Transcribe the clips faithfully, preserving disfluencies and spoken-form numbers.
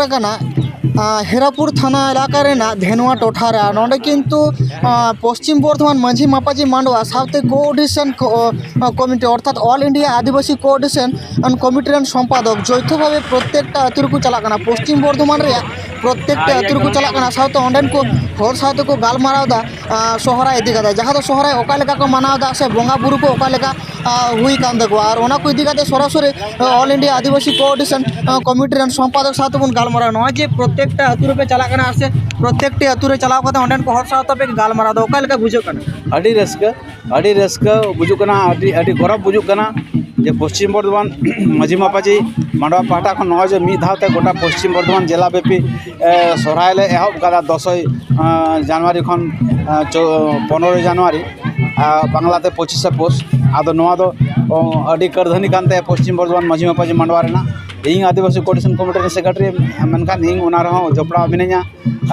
ᱠᱟᱱᱟ, ᱟᱸ, ᱦᱤᱨᱟᱯᱩᱨ ᱛᱷᱟᱱᱟ ᱮᱞᱟᱠᱟ ᱨᱮᱱᱟᱜ ᱫᱷᱮᱱᱣᱟ ᱴᱚᱴᱷᱟ ᱨᱮ᱾ ᱟᱨ ᱱᱚᱰᱮ ᱠᱤᱱᱛᱩ, ᱟᱸ, ᱯᱚᱥᱪᱤᱢ ᱵᱚᱨᱫᱷᱚᱢᱟᱱ ᱢᱟᱹᱡᱷᱤ ᱢᱟᱯᱟᱡᱷᱤ ᱢᱟᱰᱣᱟ ᱥᱟᱶᱛᱮ ᱠᱳᱚᱨᱰᱤᱱᱮᱥᱚᱱ ᱠᱚ-, ᱟᱸ, ᱠᱚᱢᱤᱴᱤ, ᱚᱨᱛᱷᱟᱛ ᱚᱞ ᱤᱱᱰᱤᱭᱟ ᱟᱹᱫᱤᱵᱟᱹᱥᱤ ᱠᱳᱚᱨᱰᱤᱱᱮᱥᱚᱱ ᱠᱚᱢᱤᱴᱤ ᱨᱮᱱ ᱥᱚᱢᱯᱟᱫᱚᱠ ᱡᱳᱭᱛᱷᱚ ᱵᱷᱟᱵᱮ ᱯᱨᱚᱛᱛᱮᱠᱴᱟ ᱟᱹᱛᱩ ᱨᱮᱠᱚ ᱪᱟᱞᱟᱜ ᱠᱟᱱᱟ᱾ ᱯᱚᱥᱪᱤᱢ ᱵᱚᱨᱫᱷᱚᱢᱟᱱ ᱨᱮᱭᱟᱜ ᱯᱨᱚᱛᱛᱮᱠᱴᱟ ᱟᱹᱛᱩ ᱨᱮᱠᱚ ᱪᱟᱞᱟᱜ ᱠᱟᱱᱟ, ᱥᱟᱶᱛᱮ ᱚᱸᱰᱮᱱ ᱠᱚ ᱦᱚᱲ ᱥᱟᱶᱛᱮ ᱠᱚ ᱜᱟᱞᱢᱟᱨᱟᱣ ᱮᱫᱟ, ᱟᱸ, ᱥᱚᱦᱨᱟᱭ ᱤᱫᱤ ᱠᱟᱛᱮ, ᱡᱟᱦᱟᱸ ᱫᱚ ᱥᱚᱦᱨᱟᱭ ᱚᱠᱟ ᱞᱮᱠᱟ ᱠᱚ ᱢᱟᱱᱟᱣ ᱮᱫᱟ ᱥᱮ ᱵᱚᱸᱜᱟ ᱵᱩᱨᱩ ᱠᱚ ᱚᱠᱟ ᱞᱮᱠᱟ ᱟᱸ, ᱦᱩᱭ ᱠᱟᱱ ᱛᱟᱠᱚᱣᱟ᱾ ᱟᱨ ᱚᱱᱟ ᱠᱚ ᱤᱫᱤ ᱠᱟᱛᱮ ᱥᱚᱨᱟᱥᱚᱨᱤ, ᱟᱸ, ᱚᱞ ᱤᱱᱰᱤᱭᱟ ᱟᱹᱫᱤᱵᱟᱹᱥᱤ ᱠᱳᱚᱨᱰᱤᱱᱮᱥᱚᱱ, ᱟᱸ, ᱠᱚᱢᱤᱴᱤ ᱨᱮᱱ ᱥᱚᱢᱯᱟᱫᱚᱠ ᱥᱟᱶ ᱛᱮᱵᱚᱱ ᱜᱟᱞᱢᱟᱨᱟᱣᱟ᱾ ᱱᱚᱜᱼᱚᱭ ᱡᱮ ᱯᱨᱚᱛᱛᱮᱠᱴᱟ ᱟᱹᱛᱩ ᱨᱮᱯᱮ ᱪᱟᱞᱟᱜ ᱠᱟᱱᱟ ᱥᱮ ᱯᱨᱚᱛᱛᱮᱠᱴᱤ ᱟᱹᱛᱩ ᱨᱮ ᱪᱟᱞᱟᱣ ᱠᱟᱛᱮ ᱚᱸᱰᱮᱱ ᱠᱚ ᱦᱚᱲ ᱥᱟᱶ ᱛᱟᱯᱮ ᱜᱟᱞᱢᱟᱨᱟᱣ ᱫᱟ, ᱚᱠᱟ ᱞᱮᱠᱟ ᱵᱩᱡᱷᱟᱹᱜ ᱠᱟᱱᱟ? ᱟᱹᱰᱤ ᱨᱟᱹᱥᱠᱟᱹ, ᱟᱹᱰᱤ ᱨᱟᱹᱥᱠᱟᱹ ᱵᱩᱡᱩᱜ ᱠᱟᱱᱟ, ᱟᱹᱰᱤ, ᱟᱹᱰᱤ ᱜᱚᱨᱚᱵᱽ ᱵᱩᱡᱩᱜ ᱠᱟᱱᱟ ᱡᱮ ᱯᱚᱥᱪᱤᱢ ᱵᱚᱨᱫᱷᱚᱢᱟᱱ ᱢᱟᱹᱡᱷᱤ ᱢᱟᱯᱟᱡᱷᱤ ᱢᱟᱰᱣᱟ ᱯᱟᱦᱴᱟ ᱠᱷᱚᱱ ᱱᱚᱜᱼᱚᱭ ᱡᱮ ᱢᱤᱫ ᱫᱷᱟᱣ ᱛᱮ ᱜᱚᱴᱟ ᱯᱚᱥᱪᱤᱢ ᱵᱚᱨᱫᱷᱚᱢᱟᱱ ᱡᱮᱞᱟ ᱵᱮᱯᱤ, ᱮ, ᱥᱚᱨᱦᱟᱭ ᱞᱮ ᱮᱦᱚᱵ ᱠᱟᱫᱟ ᱫᱚᱥᱚᱭ, ᱮ, ᱡᱟᱱᱩᱣᱟᱨᱤ ᱠᱷᱚᱱ, ᱮ, ᱪᱚ-, ᱯᱚᱱᱨᱚᱭ ᱡᱟᱱᱩᱣᱟᱨᱤ᱾ ᱟᱨ ᱵᱟᱝᱞᱟᱛᱮ ᱯᱚᱸᱪᱤᱥᱮ ᱯᱳᱥ᱾ ᱟᱫᱚ ᱱᱚᱣᱟ ᱫᱚ, ᱚ, ᱟᱹᱰᱤ ᱠᱟᱹᱨᱫᱷᱟᱹᱱᱤ ᱠᱟᱱ ᱛᱟᱭᱟ ᱯᱚᱥᱪᱤᱢ ᱵᱚᱨᱫᱷᱚᱢᱟᱱ ᱢᱟᱹᱡᱷᱤ ᱢᱟᱯᱟᱡᱷᱤ ᱢᱟᱰᱣᱟ ᱨᱮᱱᱟᱜ᱾ ᱤᱧ ᱟᱹᱫᱤᱵᱟᱹᱥᱤ ᱠᱳᱚᱨᱰᱤᱱᱮᱥᱚᱱ ᱠᱚᱢᱤᱴᱤ ᱨᱮᱱ ᱥᱮᱠᱨᱮᱴᱟᱨᱤ ᱢᱮᱱᱠᱷᱟᱱ ᱤᱧ ᱚᱱᱟ ᱨᱮᱦᱚᱸ ᱡᱚᱯᱲᱟᱣ ᱢᱤᱱᱟᱹᱧᱟ,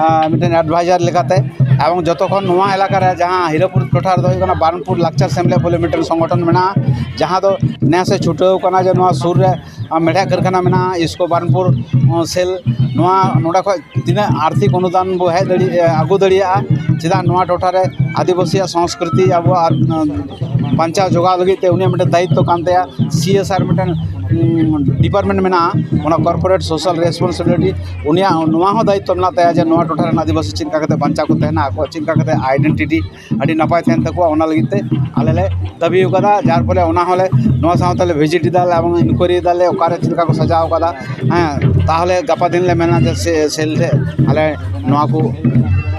ᱟᱨ ᱢᱤᱫᱴᱮᱱ ᱮᱰᱵᱷᱟᱭᱡᱟᱨ ᱞᱮᱠᱟᱛᱮ᱾ ᱮᱵᱚᱝ ᱡᱚᱛᱚ ᱠᱷᱚᱱ ᱱᱚᱣᱟ ᱮᱞᱟᱠᱟ ᱨᱮ ᱡᱟᱦᱟᱸ ᱦᱤᱨᱟᱹᱯᱩᱨ ᱴᱚᱴᱷᱟ ᱨᱮᱫᱚ ᱦᱩᱭᱩᱜ ᱠᱟᱱᱟ ᱵᱟᱨᱱᱯᱩᱨ ᱞᱟᱠᱪᱟᱨ ᱥᱮᱢᱞᱮᱫ ᱵᱚᱞᱮ ᱢᱤᱫᱴᱮᱱ ᱥᱚᱝᱜᱚᱴᱷᱚᱱ ᱢᱮᱱᱟᱜᱼᱟ, ᱡᱟᱦᱟᱸ ᱫᱚ ᱱᱮᱥ ᱮ ᱪᱷᱩᱴᱟᱹᱣ ᱠᱟᱱᱟ ᱡᱮ ᱱᱚᱣᱟ ᱥᱩᱨ ᱨᱮ, ᱟᱨ ᱢᱮᱲᱦᱮᱫ ᱠᱟᱹᱨᱠᱷᱟᱱᱟ ᱢᱮᱱᱟᱜᱼᱟ, ᱤᱥᱠᱳ ᱵᱟᱨᱱᱯᱩᱨ, ᱚ, ᱥᱮᱞ, ᱱᱚᱣᱟ ᱱᱚᱰᱮ ᱠᱷᱚᱡ ᱛᱤᱱᱟᱹᱜ ᱟᱨᱛᱷᱤᱠ ᱚᱱᱩᱫᱟᱱ ᱵᱚ ᱦᱮᱡ ᱫᱟᱲᱮᱭᱟᱜᱼᱟ, ᱟᱹᱜᱩ ᱫᱟᱲᱮᱭᱟᱜᱼᱟ, ᱪᱮᱫᱟᱜ ᱱᱚᱣᱟ ᱴᱚᱴᱷᱟ ᱨᱮ ᱟᱹᱫᱤᱵᱟᱹᱥᱤᱭᱟᱜ ᱥᱚᱝᱥᱠᱨᱤᱛᱤ ᱟᱵᱚᱣᱟᱜ, ᱟᱨ, ᱵᱟᱧᱪᱟᱣ ᱡᱚᱜᱟᱣ ᱞᱟᱹᱜᱤᱫ ᱛᱮ ᱩᱱᱤᱭᱟᱜ ᱢᱤᱫᱴᱮᱱ ᱫᱟᱭᱤᱛᱛᱚ ᱠᱟᱱ ᱛᱟᱭᱟ᱾ ᱥᱤ ᱮᱥ ᱟᱨ ᱢᱤᱫᱴᱮᱱ, ᱩᱢ, ᱰᱤᱯᱟᱨᱴᱢᱮᱱᱴ ᱢᱮᱱᱟᱜᱼᱟ, ᱚᱱᱟ ᱠᱚᱨᱯᱳᱨᱮᱴ ᱥᱳᱥᱟᱞ ᱨᱮᱥᱯᱚᱱᱥᱤᱵᱤᱞᱤᱴᱤ, ᱩᱱᱤᱭᱟᱜ ᱱᱚᱣᱟ ᱦᱚᱸ ᱫᱟᱭᱤᱛᱛᱚ ᱢᱮᱱᱟᱜ ᱛᱟᱭᱟ ᱡᱮ ᱱᱚᱣᱟ ᱴᱚᱴᱷᱟ ᱨᱮᱱ ᱟᱹᱫᱤᱵᱟᱹᱥᱤ ᱪᱮᱫ ᱞᱮᱠᱟ ᱠᱟᱛᱮ ᱵᱟᱧᱪᱟᱣ ᱠᱚ ᱛᱟᱦᱮᱱᱟ, ᱟᱠᱚᱣᱟᱜ ᱪᱮᱫ ᱞᱮᱠᱟ ᱠᱟᱛᱮ ᱟᱭᱰᱮᱱᱴᱤᱴᱤ ᱟᱹᱰᱤ ᱱᱟᱯᱟᱭ ᱛᱟᱦᱮᱱ ᱛᱟᱠᱚᱣᱟ, ᱚᱱᱟ ᱞᱟᱹᱜᱤᱫ ᱛᱮ ᱟᱞᱮ ᱞᱮ ᱫᱟᱹᱵᱤ ᱟᱠᱟᱫᱟ᱾ ᱡᱟᱨ ᱯᱷᱚᱞᱮ ᱚᱱᱟ ᱦᱚᱸᱞᱮ, ᱱᱚᱣᱟ ᱥᱟᱶᱛᱮ ᱞᱮ ᱵᱷᱤᱡᱤᱴ ᱮᱫᱟ ᱞᱮ ᱮᱵᱚᱝ ᱤᱱᱠᱩᱭᱟᱨᱤ ᱮᱫᱟ ᱞᱮ ᱚᱠᱟᱨᱮ ᱪᱮᱫ ᱞᱮᱠᱟ ᱠᱚ ᱥᱟᱡᱟᱣ ᱟᱠᱟᱫᱟ᱾ ᱦᱮᱸ, ᱛᱟᱦᱚᱞᱮ ᱜᱟᱯᱟ ᱫᱤᱱ ᱞᱮ ᱢᱮᱱᱟ ᱡᱮ ᱥᱮ-, ᱥᱮᱞ ᱴᱷᱮᱡ ᱟᱞᱮ ᱱᱚᱣᱟ ᱠᱚ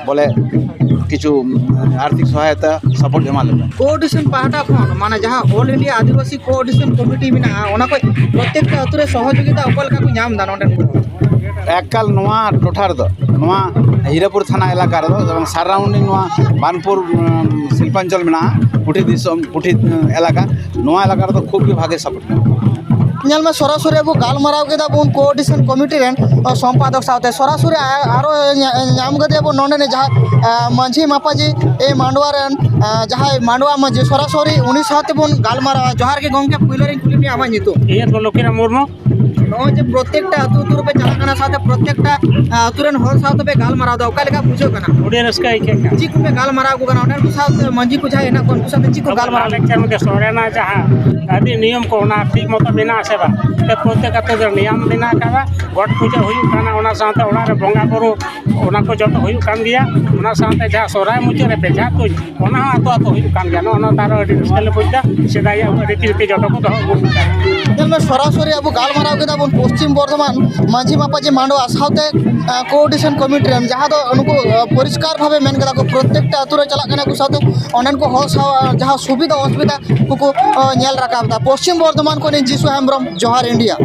ᱵᱚᱞᱮ ᱠᱤᱪᱷᱩ ᱟᱨᱛᱷᱤᱠ ᱥᱚᱦᱟᱭᱚᱛᱟ ᱥᱟᱯᱳᱨᱴ ᱮᱢᱟ ᱞᱮᱯᱮ᱾ ᱠᱳᱚᱨᱰᱤᱱᱮᱥᱚᱱ ᱯᱟᱦᱴᱟ ᱠᱷᱚᱱ, ᱢᱟᱱᱮ ᱡᱟᱦᱟᱸ ᱚᱞ ᱤᱱᱰᱤᱭᱟ ᱟᱹᱫᱤᱵᱟᱹᱥᱤ ᱠᱳᱚᱨᱰᱤᱱᱮᱥᱚᱱ ᱠᱚᱢᱤᱴᱤ ᱢᱮᱱᱟᱜᱼᱟ, ᱚᱱᱟ ᱠᱷᱚᱱ ᱯᱨᱚᱛᱛᱮᱠᱴᱟ ᱟᱹᱛᱩ ᱨᱮ ᱥᱚᱦᱚᱡᱳᱜᱤᱛᱟ ᱚᱠᱟ ᱞᱮᱠᱟ ᱠᱚ ᱧᱟᱢ ᱮᱫᱟ ᱱᱚᱰᱮᱱ ᱠᱚ? ᱮᱠᱟᱞ ᱱᱚᱣᱟ ᱴᱚᱴᱷᱟ ᱨᱮᱫᱚ, ᱱᱚᱣᱟ ᱦᱤᱨᱟᱹᱯᱩᱨ ᱛᱷᱟᱱᱟ ᱮᱞᱟᱠᱟ ᱨᱮᱫᱚ ᱮᱵᱚᱝ ᱥᱟᱨᱟᱣᱩᱱᱰᱤᱝ ᱱᱚᱣᱟ ᱵᱟᱱᱯᱩᱨ, ᱩᱢ, ᱥᱤᱞᱯᱟᱧᱪᱚᱞ ᱢᱮᱱᱟᱜᱼᱟ, ᱯᱩᱴᱷᱤ ᱫᱤᱥᱚᱢ, ᱯᱩᱴᱷᱤ, ᱩᱢ, ᱮᱞᱟᱠᱟ, ᱱᱚᱣᱟ ᱮᱞᱟᱠᱟ ᱨᱮᱫᱚ ᱠᱷᱩᱵ ᱜᱮ ᱵᱷᱟᱜᱮ ᱥᱟᱯᱳᱨᱴ ᱢᱮᱱᱟᱜᱼᱟ᱾ ᱧᱮᱞ ᱢᱮ, ᱥᱚᱨᱟᱥᱚᱨᱤ ᱟᱵᱚ ᱜᱟᱞᱢᱟᱨᱟᱣ ᱠᱮᱫᱟ ᱵᱚᱱ ᱠᱳᱚᱨᱰᱤᱱᱮᱥᱚᱱ ᱠᱚᱢᱤᱴᱤ ᱨᱮᱱ, ᱚ, ᱥᱚᱢᱯᱟᱫᱚᱠ ᱥᱟᱶᱛᱮ᱾ ᱥᱚᱨᱟᱥᱚᱨᱤ ᱟ-, ᱟᱨᱚ ᱧᱟ-, ᱧᱟᱢ ᱠᱟᱫᱮᱭᱟ ᱵᱚᱱ ᱱᱚᱰᱮ ᱱᱤᱡ ᱡᱟᱦᱟᱸ, ᱟ, ᱢᱟᱹᱡᱷᱤ ᱢᱟᱯᱟᱡᱷᱤ, ᱮ, ᱢᱟᱰᱣᱟ ᱨᱮᱱ, ᱟ, ᱡᱟᱦᱟᱸᱭ ᱢᱟᱰᱣᱟ ᱢᱟᱹᱡᱷᱤ ᱥᱚᱨᱟᱥᱚᱨᱤ ᱩᱱᱤ ᱥᱟᱶᱛᱮ ᱵᱚᱱ ᱜᱟᱞᱢᱟᱨᱟᱣᱟ᱾ ᱡᱚᱦᱟᱨ ᱜᱮ ᱜᱚᱢᱠᱮ, ᱯᱩᱭᱞᱩ ᱨᱮᱧ ᱠᱩᱞᱤ ᱢᱮᱭᱟ ᱟᱢᱟᱜ ᱧᱩᱛᱩᱢ? ᱤᱧᱟᱹᱜ ᱫᱚ ᱞᱚᱠᱠᱷᱤᱨᱟᱢ ᱢᱩᱨᱢᱩ᱾ ᱱᱚᱜᱼᱚᱭ ᱡᱮ ᱯᱨᱚᱛᱮᱠᱴᱟ ᱟᱹᱛᱩ ᱟᱹᱛᱩ ᱨᱮᱯᱮ ᱪᱟᱞᱟᱜ ᱠᱟᱱᱟ, ᱥᱟᱶᱛᱮ ᱯᱨᱚᱛᱮᱠᱴᱟ, ᱟ, ᱟᱹᱛᱩ ᱨᱮᱱ ᱦᱚᱲ ᱥᱟᱶ ᱛᱮᱯᱮ ᱜᱟᱞᱢᱟᱨᱟᱣ ᱮᱫᱟ, ᱚᱠᱟ ᱞᱮᱠᱟ ᱵᱩᱡᱷᱟᱹᱜ ᱠᱟᱱᱟ? ᱟᱹᱰᱤ ᱨᱟᱹᱥᱠᱟᱹ ᱟᱹᱭᱠᱟᱹᱜ ᱠᱟᱱᱟ᱾ ᱪᱮᱫ ᱠᱚᱯᱮ ᱜᱟᱞᱢᱟᱨᱟᱣ ᱟᱠᱚ ᱠᱟᱱᱟ? ᱚᱸᱰᱮᱱ ᱠᱚ ᱥᱟᱶᱛᱮ ᱢᱟᱹᱡᱷᱤ ᱠᱚ ᱡᱟᱦᱟᱸᱭ ᱦᱮᱱᱟᱜ ᱠᱚᱣᱟ, ᱩᱱᱠᱩ ᱥᱟᱶᱛᱮ ᱪᱮᱫ ᱠᱚ ᱟᱵᱚ ᱜᱟᱞᱢᱟᱨᱟᱣ? ᱞᱟᱠᱪᱟᱨ ᱢᱚᱫᱽᱫᱷᱮ ᱥᱚᱨᱮᱱᱟᱜ ᱡᱟᱦᱟᱸ ᱟᱹᱨᱤ ᱱᱤᱭᱚᱢ ᱠᱚ, ᱚᱱᱟ ᱴᱷᱤᱠ ᱢᱚᱛᱚ ᱢᱮᱱᱟᱜᱼᱟ ᱥᱮ ᱵᱟᱝ? ᱛᱮ ᱯᱨᱚᱛᱮᱠ ᱟᱹᱛᱩ ᱨᱮ ᱱᱤᱭᱚᱢ ᱢᱮᱱᱟᱜ ᱟᱠᱟᱫᱟ, ᱜᱚᱴ ᱯᱩᱡᱟᱹ ᱦᱩᱭᱩᱜ ᱠᱟᱱᱟ, ᱚᱱᱟ ᱥᱟᱶᱛᱮ ᱚᱲᱟᱜ ᱨᱮ ᱵᱚᱸᱜᱟ ᱵᱩᱨᱩ, ᱚᱱᱟ ᱠᱚ ᱡᱚᱛᱚ ᱦᱩᱭᱩᱜ ᱠᱟᱱ ᱜᱮᱭᱟ᱾ ᱚᱱᱟ ᱥᱟᱶᱛᱮ ᱡᱟᱦᱟᱸ ᱥᱚᱦᱨᱟᱭ ᱢᱩᱪᱟᱹᱫ ᱨᱮ ᱵᱮᱡᱷᱟ ᱛᱩᱧ, ᱚᱱᱟ ᱦᱚᱸ ᱟᱛᱳ ᱟᱛᱳ ᱦᱩᱭᱩᱜ ᱠᱟᱱ ᱜᱮᱭᱟ᱾ ᱱᱚᱜᱼᱚ ᱱᱚᱣᱟ ᱫᱚ ᱟᱨᱚ ᱟᱹᱰᱤ ᱨᱟᱹᱥᱠᱟᱹ ᱞᱮ ᱵᱩᱡᱽ ᱮᱫᱟ, ᱥᱮᱫᱟᱭᱟᱜ ᱨᱤᱛᱤ ᱨᱤᱛᱤ ᱡᱚᱛᱚ ᱠᱚ ᱫᱚᱦᱚ ᱟᱹᱜᱩ ᱟᱠᱟᱫᱟ᱾ ᱧᱮᱞ ᱢᱮ, ᱥᱚᱨᱟᱥᱚᱨᱤ ᱟᱵᱚ ᱜᱟᱞᱢᱟᱨᱟᱣ ᱠᱮᱫᱟ ᱵᱚᱱ ᱯᱚᱥᱪᱤᱢ ᱵᱚᱨᱫᱷᱚᱢᱟᱱ ᱢᱟᱹᱡᱷᱤ ᱢᱟᱯᱟᱡᱷᱤ ᱢᱟᱰᱣᱟ ᱥᱟᱶᱛᱮ, ᱟᱸ, ᱠᱳᱚᱨᱰᱤᱱᱮᱥᱚᱱ ᱠᱚᱢᱤᱴᱤ ᱨᱮᱱ, ᱡᱟᱦᱟᱸ ᱫᱚ ᱱᱩᱠᱩ, ᱟᱸ, ᱯᱚᱨᱤᱥᱠᱟᱨ ᱵᱷᱟᱵᱮ ᱢᱮᱱ ᱠᱮᱫᱟ ᱠᱚ, ᱯᱨᱚᱛᱮᱠᱴᱟ ᱟᱛᱳ ᱨᱮ ᱪᱟᱞᱟᱜ ᱠᱟᱱᱟ ᱠᱚ, ᱥᱟᱶᱛᱮ ᱚᱸᱰᱮᱱ ᱠᱚ ᱦᱚᱲ ᱥᱟᱶ, ᱟᱸ, ᱡᱟᱦᱟᱸ ᱥᱩᱵᱤᱫᱷᱟ ᱚᱥᱩᱵᱤᱫᱷᱟ ᱠᱚᱠᱚ, ᱟᱸ, ᱧᱮᱞ ᱨᱟᱠᱟᱵ ᱮᱫᱟ᱾ ᱯᱚᱥᱪᱤᱢ ᱵᱚᱨᱫᱷᱚᱢᱟᱱ ᱠᱷᱚᱱ ᱤᱧ ᱡᱤᱥᱩ ᱦᱮᱢᱵᱨᱚᱢ, ᱡᱚᱦᱟᱨ ᱤᱱᱰᱤᱭᱟ᱾